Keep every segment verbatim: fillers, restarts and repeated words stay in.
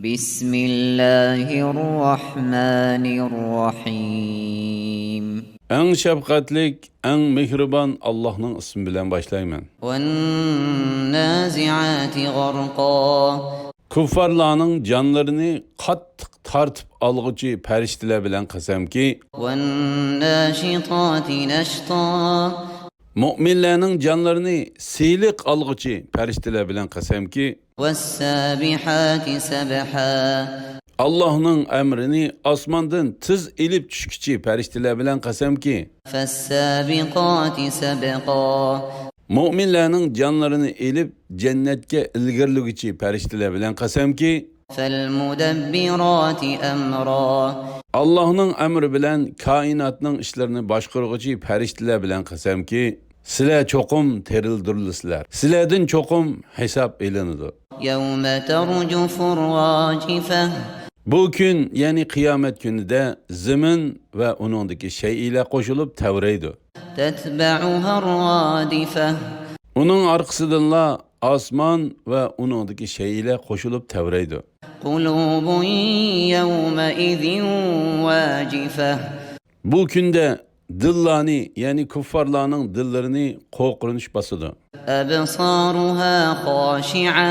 بسم الله الرحمن الرحيم. ئەڭ شەپقەتلىك، ئەڭ مېھرىبان ئاللاھنىڭ ئىسمى بىلەن باشلايمەن. والنازعات غرقا. كۇففارلارنىڭ جانلىرىنى قاتتىق تارتىپ ئالغۇچى پەرىشتىلەر بىلەن قەسەمكى، والناشطات نشطا. مۆمىنلەرنىڭ جانلىرىنى سىلىق ئالغۇچى پەرىشتىلەر بىلەن قەسەمكى، والسابحات سبحا. ئاللاھنىڭ ئەمرىنى ئاسماندىن تېز ئېلىپ چۈشكۈچى پەرىشتىلەر بىلەن قەسەمكى، فالسابقات سبقا. مۆمىنلەرنىڭ جانلىرىنى ئېلىپ جەننەتكە ئىلگىرىلىگۈچى پەرىشتىلەر بىلەن قەسەمكى، فالمدبرات أمرا. ئاللاھنىڭ ئەمرى بىلەن كائىناتنىڭ ئىشلىرىنى باشقۇرغۇچى پەرىشتىلەر بىلەن قەسەمكى، سىلەر چوقۇم تىرىلدۈرۈلىسىلەر. سىلەردىن چوقۇم ھېساب ئېلىنىدۇ. يوم ترجف الراجفة. بۇ كۈن، يەنى قىيامەت كۈنىدە زېمىن ۋە ئۇنىڭدىكى شەيئىلەر قوشۇلۇپ تەۋرەيدۇ. تتبعها الرادفة. ئۇنىڭ ئارقىسىدىنلا ئاسمان ۋە ئۇنىڭدىكى شەيئىلەر قوشۇلۇپ تەۋرەيدۇ. قلوب يومئذ واجفة. بۇ كۈندە دىللارنى، يەنى كۇففارلارنىڭ دىللىرىنى قورقۇنچ باسىدۇ. أبصارها خاشعة.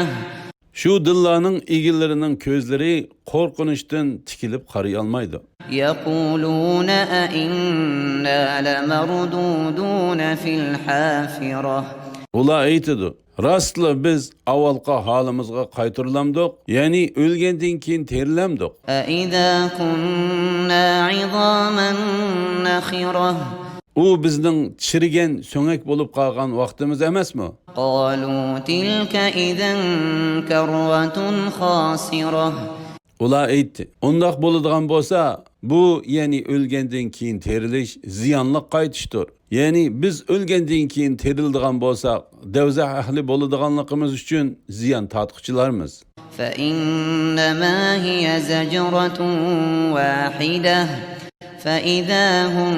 شۇ دىللارنىڭ ئىگىلىرىنىڭ كۆزلىرى قورقۇنچتىن تىكىلىپ قارىيالمايدۇ. يقولون أئنا لمردودون في الحافرة. ئۇلار ئېيتىدۇ، راستلا بىز ئاۋۋالقى ھالىمىزغا قايتۇرۇلامدۇق، يەنى ئۆلگەندىن كېيىن تىرىلەمدۇق؟ أإذا كنا عظاما نخرة. ئۇ بىزنىڭ چىرىگەن سۆڭەك بولۇپ قالغان ۋاقتىمىز ئەمەسمۇ؟ قالوا تلك إذا كرة خاسرة. ئۇلار ئېيتتى، ئۇنداق بولىدىغان بولسا، بۇ، يەنى ئۆلگەندىن كېيىن تىرىلىش زىيانلىق قايتىشتۇر. يەنى بىز ئۆلگەندىن كېيىن تىرىلىدىغان بولساق، دەۋزەھ ئەھلى بولىدىغانلىقىمىز ئۈچۈن زىيان تارتقۇچىلارمىز. فإنما هي زجرة واحدة فإذا هم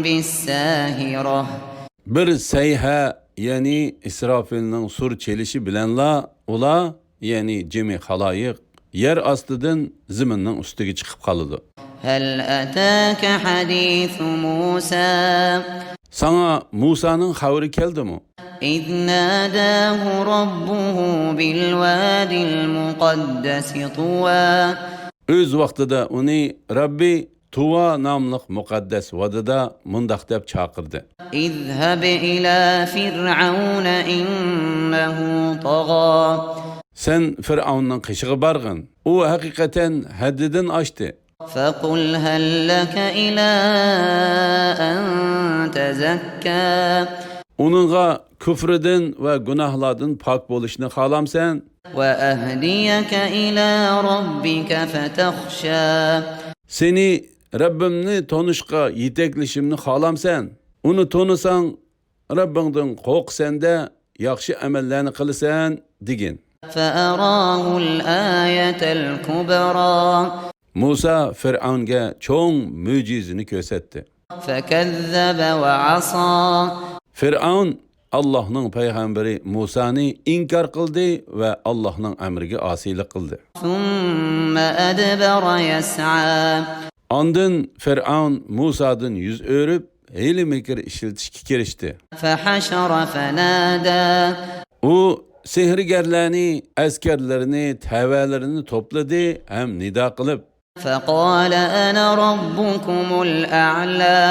بالساهرة. بىر سەيھە، يەنى ئىسرافىلنىڭ سۇر چېلىشى بىلەنلا ئۇلار، يەنى جىمى خالايىق، يەر ئاستىدىن زېمىننىڭ ئۈستىگە چىقىپ قالىدۇ. هل أتاك حديث موسى. ساڭا مۇسانىڭ خەۋىرى كەلدىمۇ؟ إذ ناداه ربه بالواد المقدس طوى. ئۆز ۋاقتىدا ئۇنى رەببى تۇۋا ناملىق مۇقەددەس ۋادىدا مۇنداق دەپ چاقىردى. اذهب إلى فرعون إنه طغى. سەن فىرئەۋننىڭ قېشىغا بارغىن. ئۇ ھەقىقەتەن ھەددىدىن ئاشتى. فقل هل لك إلى أن تزكى. ئۇنىڭغا كۇفرىدىن ۋە گۇناھلاردىن پاك بولۇشنى خالامسەن؟ وأهديك إلى ربك فتخشى. سېنى رەببىمنى تونۇشقا يېتەكلىشىمنى خالامسەن؟ ئۇنى تونۇساڭ، رەببىڭدىن قورقىسەن-دە، ياخشى ئەمەللەرنى قىلىسەن، دېگىن. فأراه الآية الكبرى. مۇسا فىرئەۋنگە چوڭ مۆجىزىنى كۆرسەتتى. فكذب وعصى. فىرئەۋن ئاللاھنىڭ پەيغەمبىرى مۇسانى ئىنكار قىلدى ۋە ئاللاھنىڭ ئەمرىگە ئاسىيلىق قىلدى. ثم أدبر يسعى. ئاندىن فىرئەۋن مۇسادىن يۈز ئۆرۈپ، ھىيلە-مىكىر ئىشلىتىشكە كىرىشتى. فحشر فنادى. ئۇ سېھىرگەرلەرنى، ئەسكەرلىرىنى، تەۋەلىرىنى توپلىدى ھەم نىدا قىلىپ، فقال أنا ربكم الأعلى.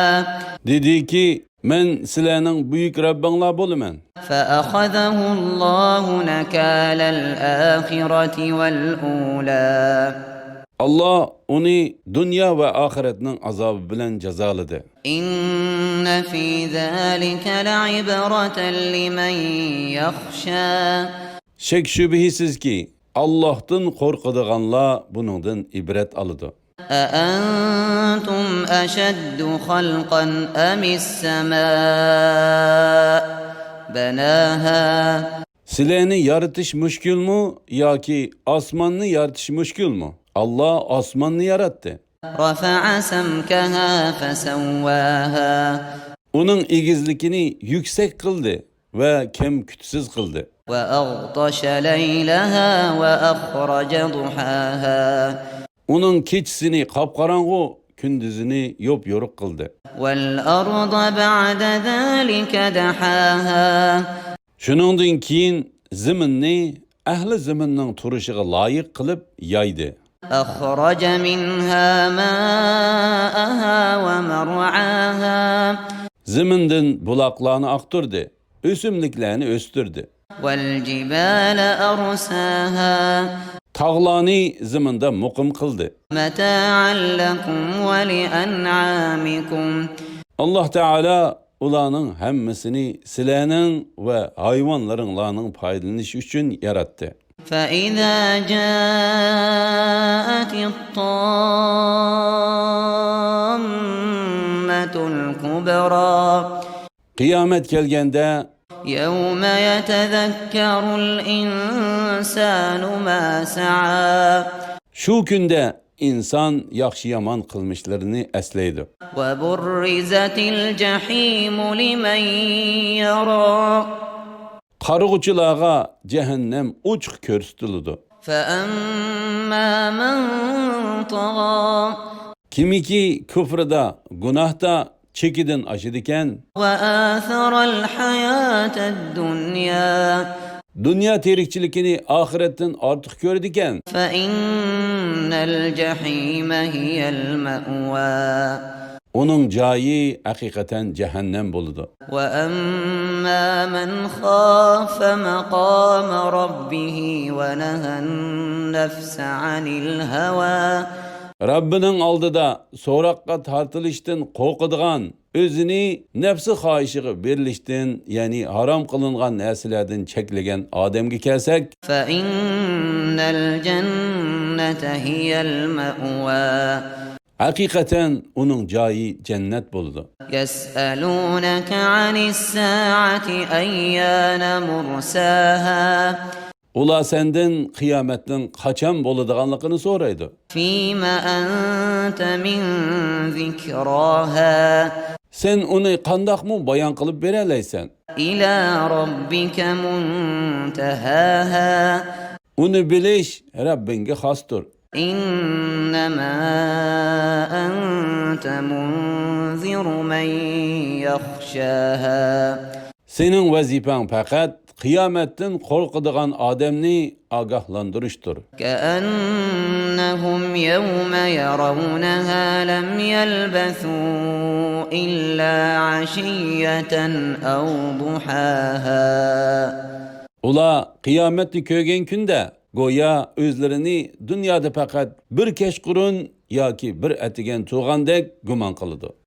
دېدىكى، مەن سىلەرنىڭ بۈيۈك رەببىڭلار بولىمەن. فأخذه الله نكال الآخرة والأولى. ئاللا ئۇنى دۇنيا ۋە ئاخىرەتنىڭ ئازابى بىلەن جازالىدى. إن في ذلك لعبرة لمن يخشى. شەك-شۈبھىسىزكى، ئاللاھتىن قورقىدىغانلار بۇنىڭدىن ئىبرەت ئالىدۇ. أأنتم أشد خلقا أم السماء بناها. سىلەرنى يارىتىش مۈشكۈلمۇ ياكى ئاسماننى يارىتىش مۈشكۈلمۇ؟ ئاللا ئاسماننى ياراتتى. رفع سمكها فسواها. ئۇنىڭ ئېگىزلىكىنى يۈكسەك قىلدى ۋە كەم-كۈتسىز قىلدى. وأغطش ليلها وأخرج ضحاها. ئۇنىڭ كېچىسىنى قاپقاراڭغۇ، كۈندۈزىنى يوپيورۇق قىلدى. والأرض بعد ذلك دحاها. شۇنىڭدىن كېيىن زېمىننى ئەھلى زېمىننىڭ تۇرۇشىغا لايىق قىلىپ يايدى. أخرج منها ماءها ومرعاها. زېمىندىن بۇلاقلارنى ئاقتۇردى، ئۆسۈملۈكلەرنى ئۆستۈردى. والجبال أرساها. تاغلارنى زېمىندا مۇقىم قىلدى. متاعا لكم ولأنعامكم. ئاللاھ تائالا ئۇلارنىڭ ھەممىسىنى سىلەرنىڭ ۋە ھايۋانلىرىڭلارنىڭ پايدىلىنىشى ئۈچۈن ياراتتى. فإذا جاءت الطامة الكبرى. قىيامەت كەلگەندە، يوم يتذكر الإنسان ما سعى. شۇ كۈندە ئىنسان ياخشى-يامان قىلمىشلىرىنى ئەسلەيدۇ. وبرزت الجحيم لمن يرى. قارىغۇچىلارغا جەھەننەم ئوچۇق كۆرسىتىلىدۇ. فأما من طغى. كىمكى كۇفرىدا، گۇناھتا چېكىدىن ئاشىدىكەن. وآثر الحياة الدنيا. دۇنيا تىرىكچىلىكىنى ئاخىرەتتىن ئارتۇق كۆرىدىكەن. فإن الجحيم هي المأوى. ئۇنىڭ جايى ھەقىقەتەن جەھەننەم بولىدۇ. وأما من خاف مقام ربه ونهى النفس عن الهوى. رەببىنىڭ ئالدىدا سوراققا تارتىلىشتىن قورقىدىغان، ئۆزىنى نەپسى خاھىشىغا بېرىلىشتىن، يەنى ھارام قىلىنغان نەرسىلەردىن چەكلىگەن ئادەمگە كەلسەك، فإن الجنة هي المأوى. ھەقىقەتەن ئۇنىڭ جايى جەننەت بولىدۇ. يسألونك عن الساعة أيان مرساها. ئۇلار سەندىن قىيامەتنىڭ قاچان بولىدىغانلىقىنى سورايدۇ. فيم أنت من ذكراها. سەن ئۇنى قانداقمۇ بايان قىلىپ بېرەلەيسەن؟ إلى ربك منتهاها. ئۇنى بىلىش رەببىڭگە خاستۇر. إنما أنت منذر من يخشاها. سېنىڭ ۋەزىپەڭ پەقەت قىيامەتتىن قورقىدىغان ئادەمنى ئاگاھلاندۇرۇشتۇر. كأنهم يوم يرونها لم يلبثوا إلا عشية أو ضحاها. ئۇلار قىيامەتنى كۆرگەن كۈندە گويا ئۆزلىرىنى دۇنيادا پەقەت بىر كەچقۇرۇن ياكى بىر ئەتىگەن تۇرغاندەك گۇمان قىلىدۇ.